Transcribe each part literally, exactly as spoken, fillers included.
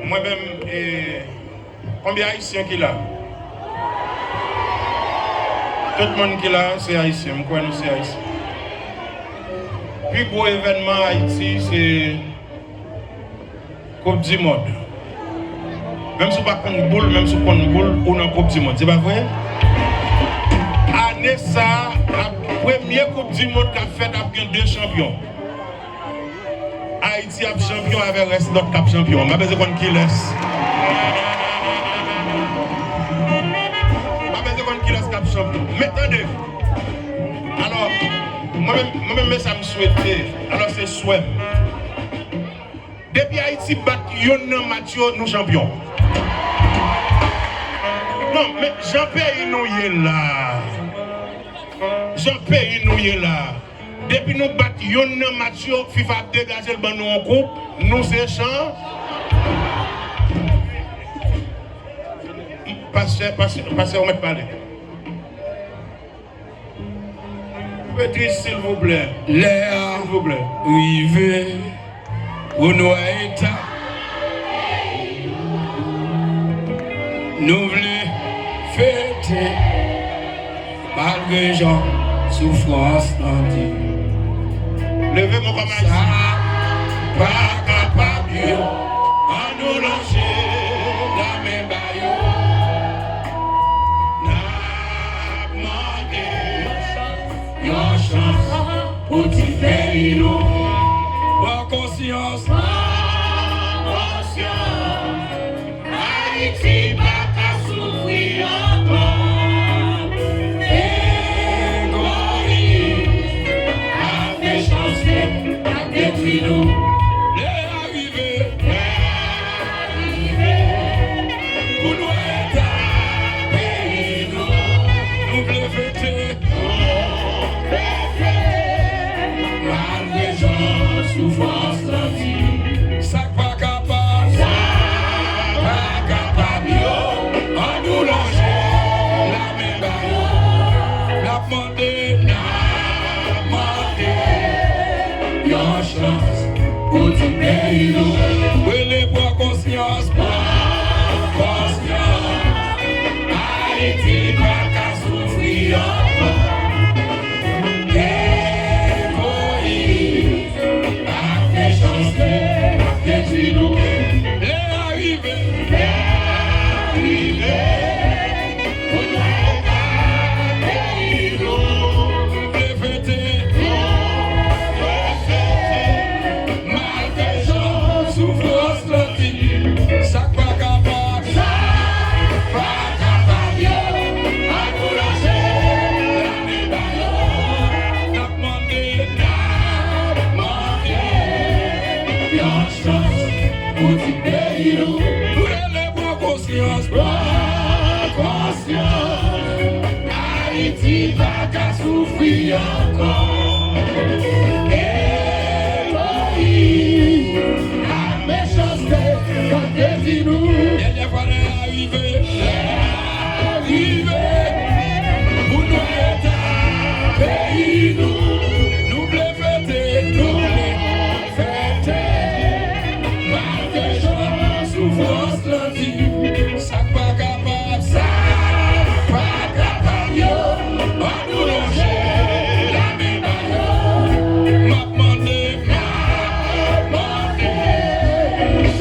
Mwen menm, e, konbyen Ayisyen ki la? Tout moun ki la, se Ayisyen. M kwè nou se Ayisyen. Pi gwo evènman Ayiti, se Koup di mond. Menm si w pa konn boul, menm si w konn boul, ou nan Koup di mond. Se pa vre? Ane sa a, ap, premye Koup di mond k ap fèt ap gen de chanpyon. Ayiti ap chanpyon avè rès lòt k ap chanpyon. M pa bezwen konn kilès. M pa bezwen konn kilès k ap chanpyon. Men tande. Alò, mwen menm, mwen menm, men sa m swete. Alò, se swè m. Depi Ayiti bat youn nan match yo, nou chanpyon. Non, men jan peyi nou ye la, jan peyi nou ye la, depi nou bat youn nan match yo, fifa ap degaje l ban nou yon koup, nou se chan. Pastè, pastè, pastè, ou mèt pale. Petri, silvouplè. Lè a Silvouplè. Rive pou n wè eta. Nou vle fete malgre jan soufrans lan di. Leve men w kòm Ayisyen. Sa pa kapab yo, ann nou lonje lamen ba yo. N ap mande yon chans pou ti peyi nou. Pran konsyans. Pran konsyans. Ayiti pa ka soufri ankò. Egoyis ak mechanste ap detwi nou. Lè a rive. Lè a rive. Pou nou eta peyi nou. Nou vle fete. Nou vle fete. Malgre jan soufrans lan di. Sa k pa kapab. Sa k pa kapab yo. Ann nou lonje lamen ba yo. N ap mande, n ap mande yon chans pou ti peyi nou. Rele pran konsyans, pran konsyans. Ayiti pa ka soufri ankò. Egoyis ak mechanste ap detwi nou. Lè a rive. Lè a rive. Pou nou eta peyi nou. Nou vle fete. Nou vle fete. Malgre jan soufrans lan di. Sa k pa kapab. Sa k pa kapab yo. Ann nou lonje lamen ba yo. N ap mande. N ap mande. Yon chans pou ti peyi nou. Rele pran konsyans. Pran konsyans. Ayiti pa ka soufri ankò. Egoyis ak mechanste k ap detwi nou. Dènyè fwa lè a rive. Lè a rive. Pou nou eta peyi nou. Nou vle fete. Nou vle fete. Malgre jan soufrans lan di. Sa k pa kapab. Sa k pa kapab yo. Ann nou lonje lamen ba yo. M ap mande. M ap mande.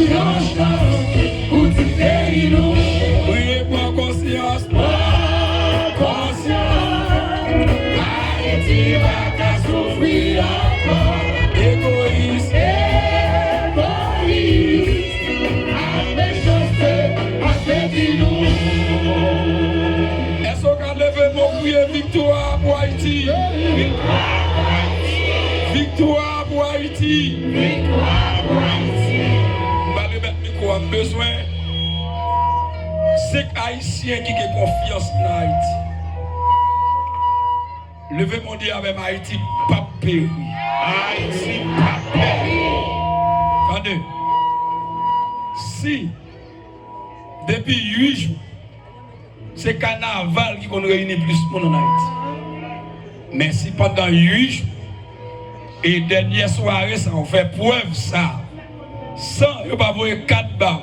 Yon chans pou ti peyi nou. Priye pran konsyans. Pran konsyans. Ayiti pa ka soufri ankò. Egoyis. Egoyis. Ak mechanste ap detwi nou. Èske w ka leve men w kriye viktwa pou Ayiti? Viktwa pou Ayiti! Viktwa pou Ayiti! Viktwa pou Ayiti! M pral remèt mikwo a, m bezwen senk Ayisyen ki gen konfyans nan Ayiti. Leve men w di avè m, Ayiti p ap peri. Ayiti p ap peri. Tande. Si depi uit jou, se kanaval ki konn reyini plis moun ann Ayiti. Men si pandan uit jou, e dènyè sware sa, w fè prèv sa, san yo pa voye kat ba w,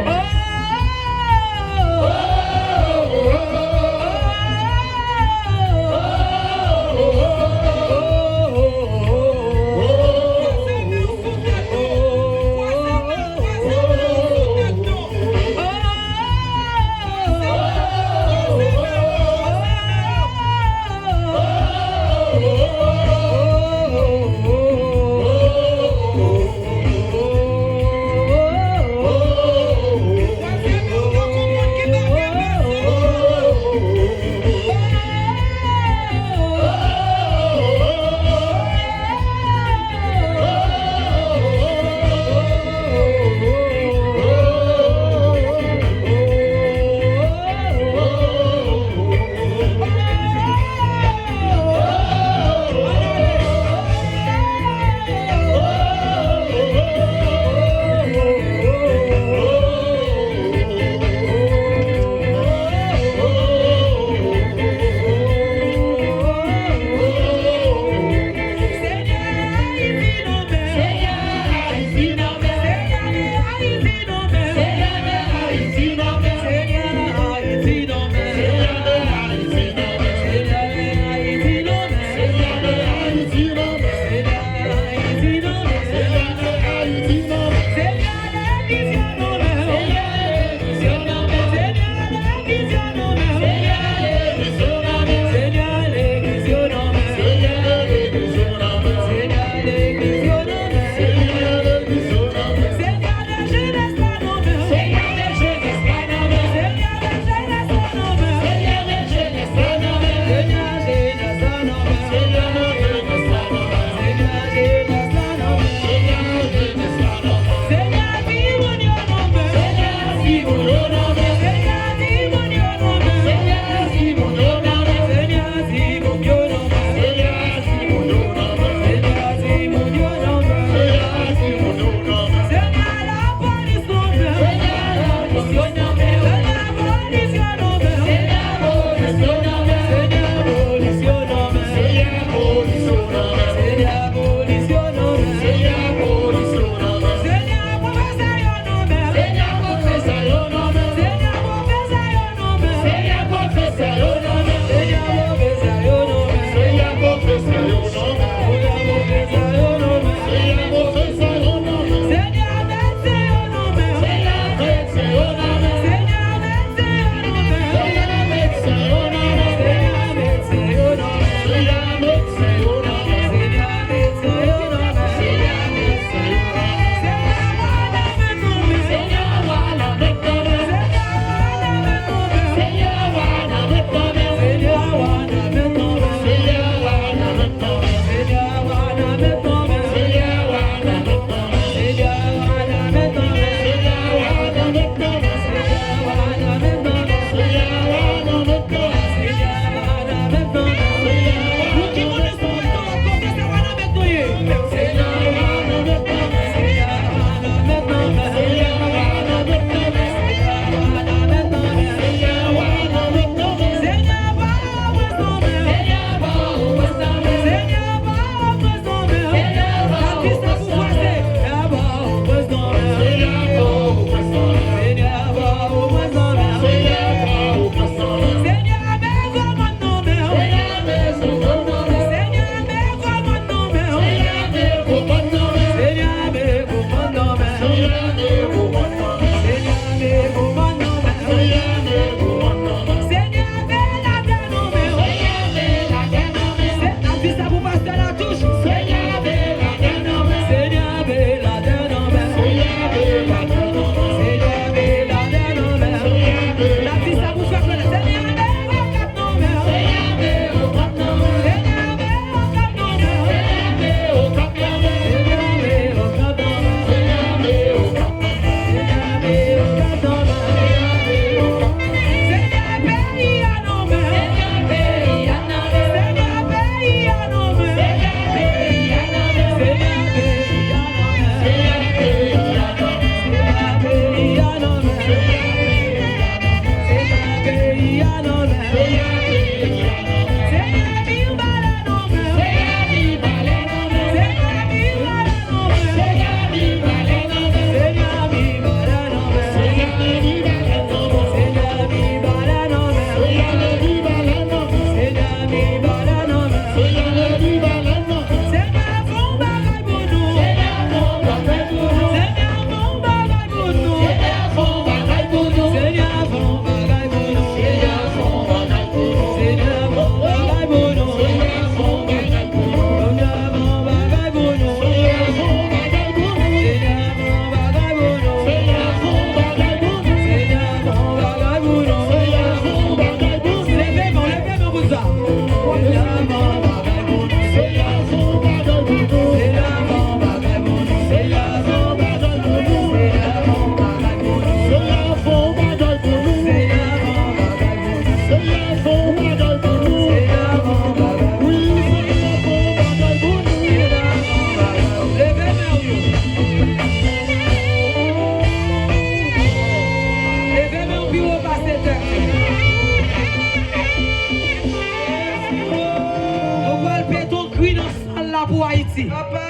Papa!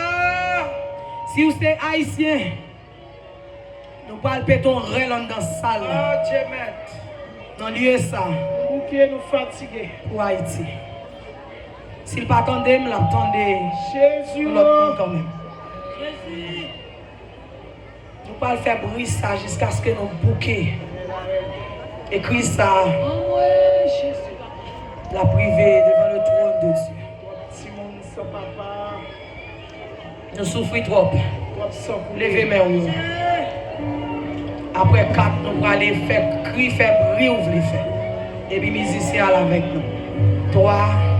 Si w se Ayisyen, nou pral pete yon rèl anndan sal la. Ah, Dye mèt. Nan lye sa. Nou bouke, nou fatige. Pou Ayiti. Si l pa tande m, l ap tande yon lòt moun kanmenm. Nou pral fè bri sa jiskaske nou bouke. E kri sa, l ap rive devan le trône de Dieu. Timoun san papa. Nou soufri twòp. Leve men w yo. Apre kat, nou prale fè kri, fè bri ou vle fè. Epi mizisyen al avèk nou. Twa.